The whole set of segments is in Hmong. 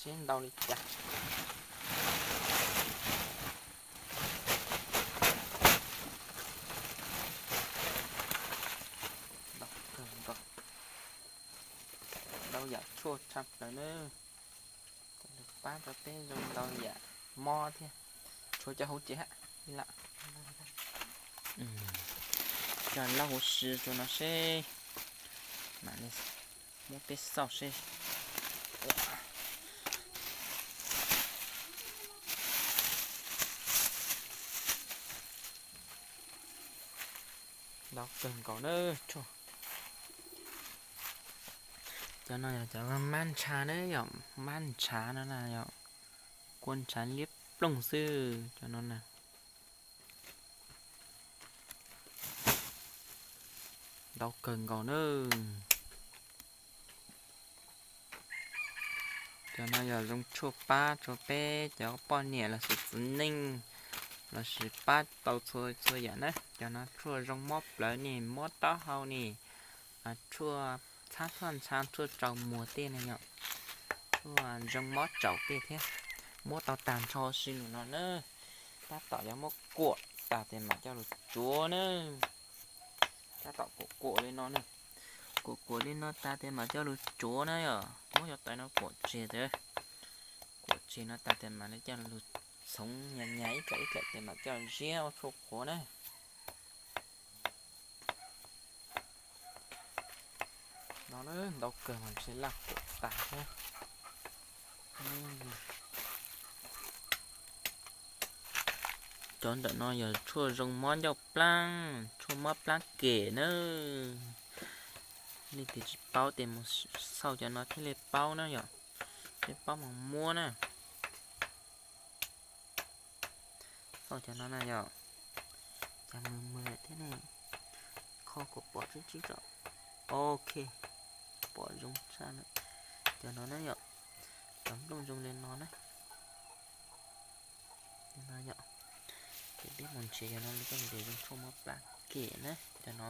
Ntau li cas. Ntau kawg nkaus. Ntau yam tshuaj tshaj plaws na. Pab rau peb zoo ntau yam mob thiab. Tshuav cov hauv tsev hab lam. Coj lawv huv si rau no seb, mam li muab peb xauj seb. Ntau kawg nkaus na. Cov no yog cov mab ntsha na, yog mab ntsha no na, yog kua ntsha liab ploog xwb cov no na. Ntau kawg nkaus na. Cov no yog zoo tshuaj pab rau peb cov poj niam lossis txiv neej lossis pab tau txhua txhua yam na. Cov no tshuaj zoo mob plawv ne, mob taub hau ne, tshuaj txhab txhoj ntsha, tshuaj tsaus muag tej no yom. Tshuaj zoo mob tsaus tej thiab. Muab tau tag nrho si num no na. Tab tom yuav muab kuam tas tes mam coj lug tsuav na. Tab tom kuam kuam li no na. Kuam kuam li no tas tes mam coj lug tsuav na yom. Muab cov tais no kuam tseg tas. Kuam tseg no tas tes mam li coj lug txhoov nyas nyas ib tlaim ib tlaim tes mam coj ziab ua tshuaj qhuav na. No ntau kawg mas ntshe laj kuam tas thiab. Cov ntawm no yog tshuaj zoo mob ncauj plaab, tshuaj mob plaab kem na. Leej twg tsis paub tes mus xauj cov no thiaj li paub na yom. Thiaj paub mus muab na. Xauj cov no na yom. Cas mws mws thiab ne. Qhov kuam pom tseeb tseeb tso. Ok, pom zoo tshaj lawm. Cov no na yom, cov nplooj zoo li no na. Li no yom. Ces peb mus nrhiav cov no li coj mus zoo tshuaj mob plab kem na. Cov no,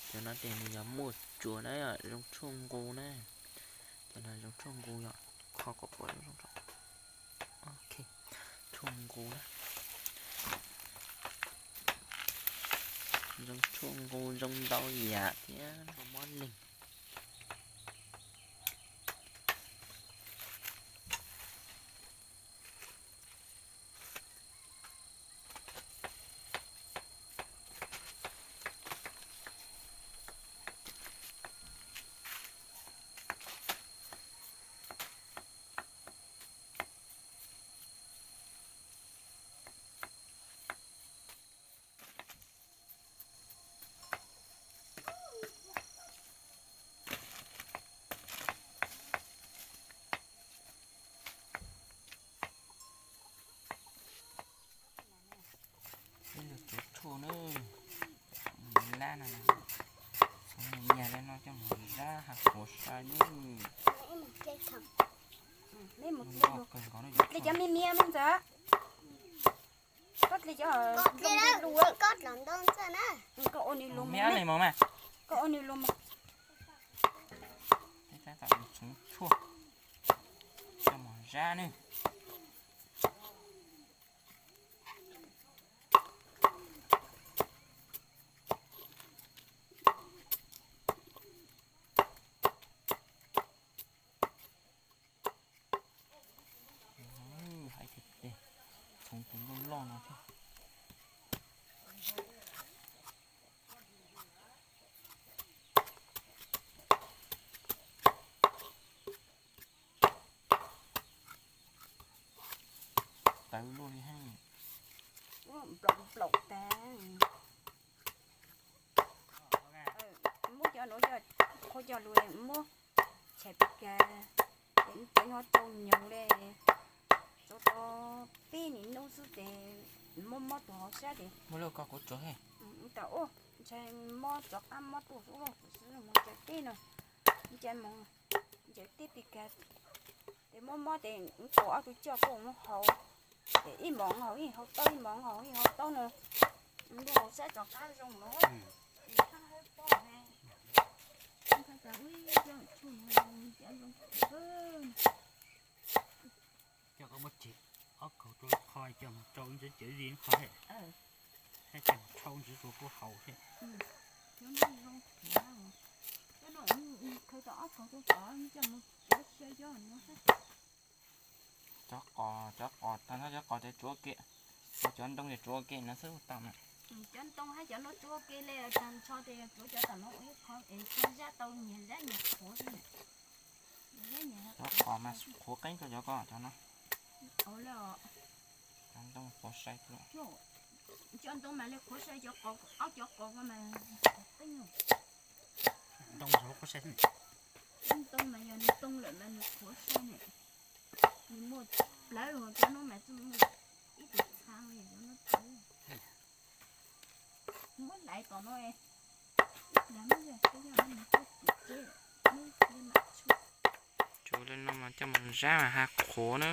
cov no ces nws yog muaj tsuas na yom, zoo tshuaj nqus na. Cov no zoo tshuaj nqus yom, qhov kuam pom zoo zoo. Ok, tshuaj nqus na. Zoo tshuaj nqus zoo ntau yam thiab mob neeg. Peb lug tsuav tshuaj na, lab no, txhoov nyas li no coj mus zab hav quav sai nawb. Li cov me me me ntxawm, koj li cov, koj ua nws lus, koj ua nws lus. Peb tab tom txhoov tshuaj coj mus zab nawb. Hais tias txhoov tus loj loj no thiab. Tawv luaj li heev. Nplaum nplaum tag. Muab cov nuav coj, qhua coj lug muab tshais pis kas, ces cov nyob tau nyoos le, tsuav tau peb nim nub xwb ces muab mob tus hauv sab ces, tau ntshai mob rov qab mob tuaj xwb, kuv xwb mus ncaws teb no, ncaws moov, ncaws teb pis kas, ces mob mob ces kuv ob tug coj kuj mus haus, ces ib hmos haus ib hau taub, ib hmos haus ib hau taub no, lub hauv sab rov qab zoo lawm. Ob kaug rau qho coj mus rau ntawd cov zis qhov thiab, coj mus rau ntawd rau kuj haus thiab. Cov no zoo thiab, cov no khawb tau ob kaug rau tod coj mus rau saib cov no. Cov qos, cov qos tag no, cov qos ces tsuav ke, cov, cov ntoo ces tsuav ke no xwb tau na. Cov ntoo hab cov no tsuav ke li, tag nrho ces yog tsuav cov tom no ua ib qho es zaj tau nyias zaj nyias qhuav xwb. Cov qos mas qhuav qeeb kawg cov ko, cov no. Cov ntoo qhuav sai. Cov ntoo mas li qhuav sai, cov qos, ob cov qos ko mas qhuav qeeb. Ntoo qhuav sai. Ntoo mas yog nws too lawm mas nws qhuav sai ne. Nws muaj plawv, cov no mas txij muaj ib tug txha li cov no plawv. Muab hlais tom no, ib pliag muab yog, yog nws tuaj tim teb, muab mam tshuaj. Tsuav li no mas coj mus zab mas ha qhuav na.